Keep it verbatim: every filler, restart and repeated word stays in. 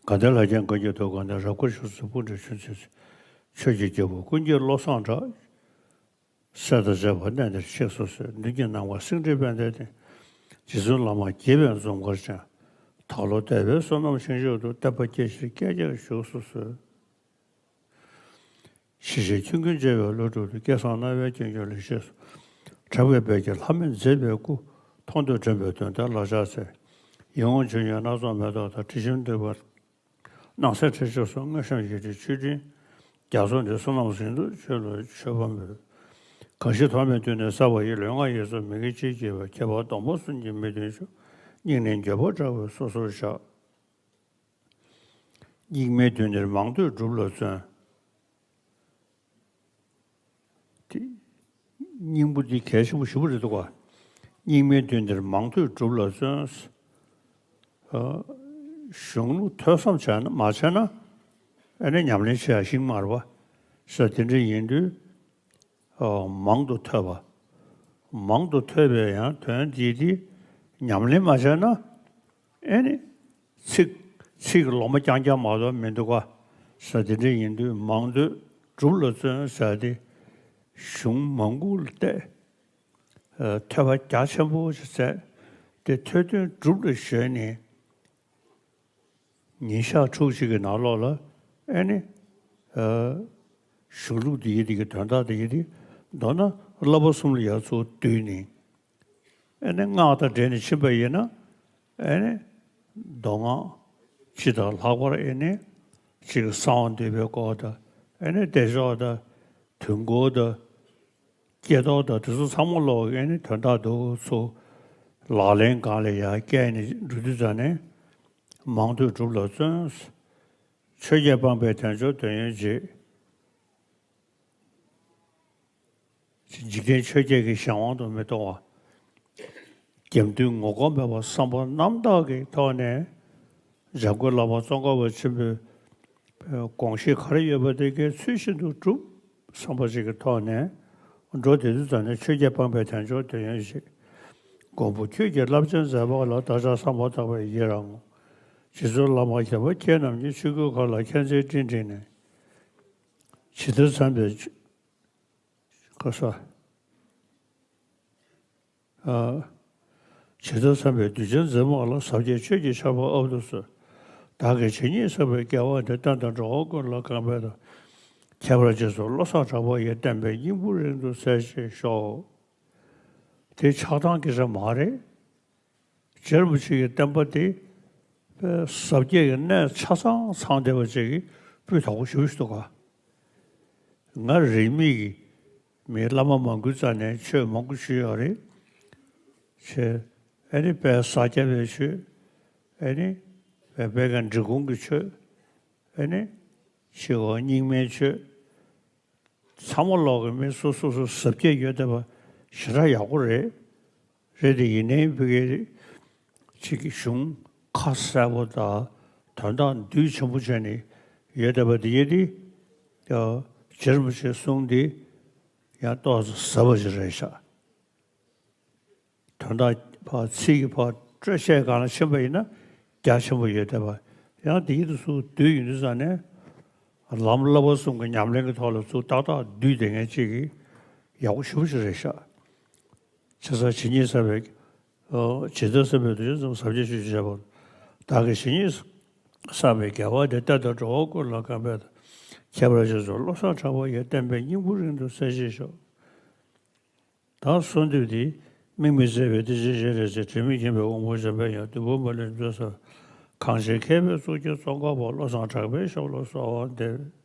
དགའ་ལྡན་ལྷ་ལྡན་མགོན་གྱི་ཐུགས་ཀ་ནས། རབ་དཀར་ཕྱོགས་བཅུའི་སྤུན་གྲོགས་ཆོས་མཛད་ཅིང་། ཆོས་ཀྱི་རྒྱལ་པོ་ཀུན་གྱི་བློ་བཟང་གྲགས། སྲས་དང་བཅས་པ་གནས་འདིར་གཤེགས་སུ་གསོལ། མདུན་གྱི་ནམ་མཁར་སེང་ཁྲི་དཔལ་ལྡན་སྟེང་། རྗེ་བཙུན་བླ་མ་དགྱེས་པའི་འཛུམ་དཀར་ཅན། བདག་བློ་གཏད་པས་བསོད་ནམས་ཤིང་མཆོག་ཏུ། བསྟན་པ་སྐྱེ་ཕྱིར་བསྐལ་བརྒྱར་བཞུགས་སུ་གསོལ། ཞི་བྱེད་ཆོས་ཀུན་རྒྱལ་བའི་བློ་གྲོས་ཀྱིས། སྐལ་བཟང་རྣ་བའི་སྐྱོན་ཀུན་ལེགས་བཤད་སུ། གྲགས་པའི་དཔལ་གྱི་ལྷ་མོས་མཛེས་པའི་སྐུ། མཐོང་ཐོས་དྲན་པའི་དོན་དེ་ལག་ཆགས་ཚེ། ཡིད་འོང་ཆོས་ཉིད་སྣ་ཚོགས་མེ་ཏོག་ལྟར། དྲི་ཞིམ་འདོད་པར་སྣང་གསལ་ཁྲི་ཕྱོགས་སུ། དངོས་བཤམས་ཡིད་བཞིན་མཆོད་སྤྲིན་རྒྱ་མཚོ་འདི། བསོད་ནམས་ཟིལ་གནོན་ཆོས་ལ་མཆོད་པ་འབུལ། གང་ཞིག་ཐོགས་མེད་དུས་ནས་བསགས་པ་ཡི། ལུས་ངག་ཡིད་གསུམ་མི་དགེ་ཅི་བགྱིས་པ། ཁྱད་པར་སྡོམ་པ་གསུམ་གྱིས་མི་མཐུན་ཕྱོགས། སྙིང་ནས་འགྱོད་པ་བྲལ་བའི་སོ་སོར་བཤགས། སྙིགས་མའི་དུས་འདིར་མང་ཐོས་སྒྲུབ་ལ་བརྩོན། དེ་སྙིང་པོ་འདི་གལ་ཆེན་པོ་ཞེ་པོ་རེད་འདུག་ག། སྙིགས་མའི་དུས་འདིར་མང་ཐོས་སྒྲུབ་ལ་བརྩོན། ཨ། གཞུང་ལུགས་ཐོས་བསམ་བྱས་ན། མ་བྱས་ན་ཨ་ནི་ཉམས་ལེན་བྱེད་ཡ་ཤེས་ཀྱི་མ་རེད་པ། ས་དེ་འདྲ་ཡིན་དུས། ཨ། མང་དུ་ཐོས་པ། མང་དུ་ཐོས་པའི་ཡང་དོན་འདི་དེ་ཉམས་ལེན་མ་བྱས་ན། ཨེ་ནི། ཚིག་ཚིག་ལོ་མ་རྐྱང་རྐྱང་མ་གཏོགས་མི་འདུག་ག། ས་དེ་འདྲ་ཡིན་དུས་མང་ཐོས་སྒྲུབ་ལ་བརྩོན་ཟེར་ཏེ། གཞུང་མང་པོ་ལ་བལྟས། ཨ། ཐོས་པ་རྒྱ་ཆེན་པོ་ཞིག་བཙལ་ཏེ། ཐོས་དོན་སྒྲུབ་ལ་གཞོལ་ནས། ཉིན་ཞག་ཕྲུགས་གཅིག་གི་ནང་ལོགས་ལ་ཨེ་ནི། ཨ། གཞུང་ལུགས་འདི་ཡི་འདི་གི་དོན་དག་འདི་ཡི་འདི། མདོར་ན་བསླབ་པ་གསུམ་ལ་ཡར་ཚུར་བསྡུས་ནས། ཨེ་ནི་སྔགས་དང་འབྲེལ་ནས་ཕྱིན་པ་ཡིན་ན། ཨེ་ནི་མདོ་སྔགས་སྤྱི་དང་ལྷག་པར་ཨེ་ནི་ཅིག་གསང་བ་འདུས་པའི་སྐོར་དང་། ཨེ་ནི་བདེ་མཆོག་དང་། དུས་འཁོར་དང་། སྐྱེ་ཐོག་དང་། དེ་ཚོ་ཚང་མ་ལོག་ཨེ་ནི་དོན་དག་འདུག་ཚུར་ལག་ལེན་སྒང་ལ་ཡར་བཀལ་ནས་འགྲོ་དུས་ཙ་ནས། མང་ཐོས་སྒྲུབ་ལ་བརྩོན། ཆོས་བརྒྱད་སྤངས་པས་དལ་འབྱོར་དོན་ཡོད་བྱེད། འཇིག་རྟེན་ཆོས་བརྒྱད་ཀྱི་གཞན་དབང་དུ་མི་གཏོང་བ། རྒྱབ་མདུན་ངོ་ལྐོག་མེད་པར་བསམ་པ་རྣམ་དག་གི་ཐོག་ནས། འཇམ་མགོན་བླ་མ་ཙོང་ཁ་པ་ཆེན་པོའི་དགོངས་གཞི་ག་རེ་ཡོད་པ་དེ་གའི་ཚུལ་བཞིན་དུ་སྒྲུབ་བསམ་པ་ཞིག་གི་ཐོག་ནས་འགྲོ་བསྡད་དུས་ཙ་ནས། ཆོས་བརྒྱད་སྤངས་པས་དལ་འབྱོར་དོན་ཡོད་བྱེད། མགོན་པོ་ཁྱོད་ཀྱི་རླབས་ཆེན་མཛད་པ་ལ། བདག་ཅག་བསམ་པ་དག་པས་ཡི་རང་ངོ་། རྗེ་བཙུན་བླ་མ་དགྱེས་པ་ཁྱེད་རྣམས་ཀྱི། ཆོས་སྐུའི་གར་ལ་མཁྱེན་བརྩེའི་སྤྲིན་བསྒྲིགས་ནས། ཇི་ལྟར་འཚམས་པའི་ཆོས། ཁ་ས། ཨ། ཇི་ལྟར་འཚམས་པའི་གདུལ་བྱའི་མཛེས་མ་ལ། ཟབ་རྒྱས་ཆོས་ཀྱི་ཆར་པ་དབབ་ཏུ་གསོལ། བདག་གིས་ཇི་སྙེད་བསགས་པའི་དགེ་བ་འདི། བསྟན་དང་འགྲོ་བ་ཀུན་ལ་གང་ཕན་ཐོགས། ཁྱད་པར་རྗེ་བཙུན་བློ་བཟང་གྲགས་པ་ཡི། བསྟན་པའི་སྙིང་པོ་རིང་དུ་གསལ་བྱེད་ཤོག། དེ་ཆགས་སྡང་གི་རེད་མ་རེད། རྗེ་རིན་པོ་ཆེ་གི་བསྟན་པ་དེ་ཟབ་རྒྱས་ཀྱི་གནད་ཆ་ཚང་ཚང་བསྡད་པ་ཅིག་གི་སྤུས་དག་པོ་ཞེ་པོ་ཞིག་འདུག་ག། ང་རིས་མེད་ཀྱི་མི་བླ་མ་མང་པོའི་རྩ་ནས་ཆོས་མང་པོ་ཞུས་ཡོད་རེད། ཆོས་ཨེ་ནི་དཔལ་ས་སྐྱ་པའི་ཆོས། ཨེ་ནི་དཔལ་དཔལ་ཁང་འབྲི་གུང་གི་ཆོས། ཨེ་ནི་ཆོས་འཁོར་རྙིང་མའི་ཆོས། ཚང་མ་ལོག་གི་མི་སོ་སོ་སོ་ཟབ་རྒྱས་ཡོད་བསྡད་པ་ཞེ་དྲག་ཡག་པོ་རེད། རེད་དེ་ཡིན་ནའི་ཕ་གི་ཅིག་གི་གཞུང་ཁ་གསལ་པོ་དང་དོན་དག་འདུས་ཆེན་པོ་བྱས་ནས་ཡོད་བསྡད་པ་དེ་ཡིན་དེ། རྗེ་རིན་པོ་ཆེའི་གསུང་དེ་ཡང་ཏོག་ཙམ་ཟབ་པ་ཞིག་རེད་ཤག། དོན་དག་ཕར་ཚིག་གི་ཕར་སྤྲོས་བཤད་སྒང་ལ་ཕྱིན་པ་ཡིན་ན་རྒྱ་ཆེན་པོ་ཡོད་བསྡད་པ། ཡང་དེ་ཡིན་དུས་ཚུར་བསྡུས་ཡོང་དུས་ཙ་ནས། ལམ་བསླབ་པ་གསུམ་གྱི་ཉམས་ལེན་གྱི་ཐོག་ལ་ཚུར་ཏག་ཏག་བསྡུས་བསྡད་མཁན་ཅིག་གི་ཡག་པོ་ཞེ་པོ་ཅིག་རེད་ཤག། བྱས་ཙང་ཇི་སྙེད་བསགས་པའི། ཨོ། ཇི་ལྟར་འཚམས་པའི་གདུལ་བྱའི་མཛེས་མ། ཟབ་རྒྱས་ཆོས་ཀྱི་ཆར་པ། བདག་གིས་ཇི་སྙེད་བསགས་པའི་དགེ་བ་འདི། བསྟན་དང་འགྲོ་བ་ཀུན་ལ་གང་ཕན་ཐོགས། ཁྱད་པར་རྗེ་བཙུན་བློ་བཟང་གྲགས་པ་ཡི། བསྟན་པའི་སྙིང་པོ་རིང་དུ་གསལ་བྱེད་ཤོག། ད་གསོལ་འདེབས་འདི། དམིགས་མེད་མཛད་པའི་བདེ་ཆེན་སྤྱན་རས་གཟིགས། དྲི་མེད་མཁྱེན་པའི་དབང་པོ་འཇམ་དཔལ་དབྱངས། བདུད་དཔུང་མ་ལུས་འགྲོ་ས། གངས་ཅན་མཁས་པའི་གཙུག་རྒྱན་ཙོང་ཁ་པ། བློ་བཟང་གྲགས་པའི་ཞབས་ལ་གསོལ་བ་འདེབས།